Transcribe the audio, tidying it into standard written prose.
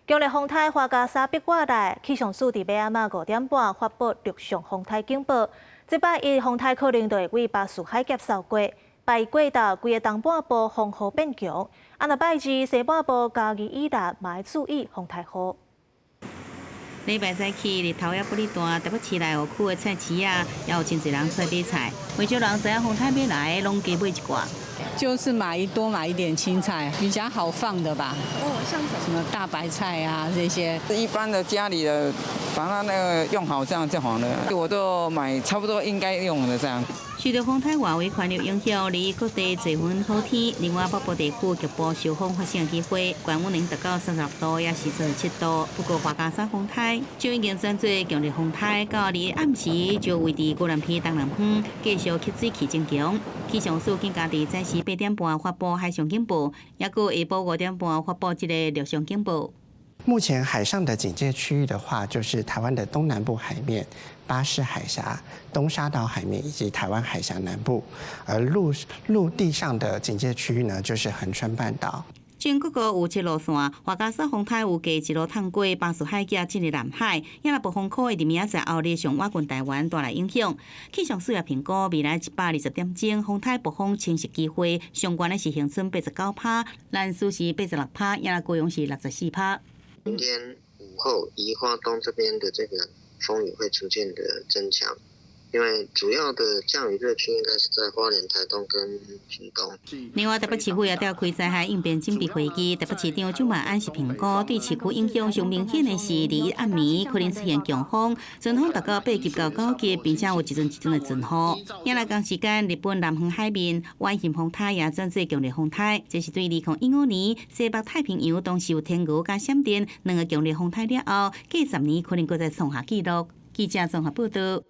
強烈風颱樺加沙逼過來，氣象署佇欲暗仔5點半發布陸上風颱警報。這擺一風颱可能就會對巴士海峽掃過，拜一過晝，規个東半部風雨變強。啊，若拜二西半部嘉義以南嘛愛注意風颱雨。禮拜早起，日頭猶閣咧大，台北市內湖區的菜市仔，也有真濟人出來買菜。不少人知影風颱欲來，攏加買一寡。就是多買一點青菜，比較好放的吧。哦，像什麼大白菜啊這些。一般的家裡的，把它那個用好，這樣就好了。我都買差不多應該用的這樣。受到風颱外圍環流影響，禮各地濟份好天。另外，北部地區局部受風發生機會，高溫能達到36度，抑是37度。不過，樺加沙風颱就已經轉做強烈風颱，到禮暗時就位佇宜蘭縣東南方，繼續吸水氣增強。氣象署更加佇早時8點半發布海上警報，抑閣下晡5點半發布這个陸上警報。目前海上的警戒區域的話，就是台灣的東南部海面、巴士海峽、東沙島海面以及台灣海峽南部，而陸地上的警戒區域呢，就是恆春半島。全國閣有七路線，樺加沙風颱有計一路通過巴士海峽進入南海，抑若暴風區會佇明仔載後日上倚近台灣帶來影響。氣象署也評估未來120點鐘風颱暴風侵襲機會，上懸的是恆春89趴，蘭嶼是86趴，抑若高雄是64趴。明天午後，宜花東這邊的這個風雨會逐漸的增強，因為主要的降雨熱區應該是在花蓮、台東跟屏東。另外，台北市府也召開災害應變準備會議，台北市長蔣萬安是評估對市區影響上明顯的是禮一暗暝可能出現強風，陣風達到8級到9級，並且有一陣一陣的陣雨。抑來仝時間，日本南方海面圓形風颱也轉做強烈風颱，這是對2015年西北太平洋同時有天鵝佮閃電兩个強烈風颱了後，隔10年可能閣再創下紀錄。記者綜合報道。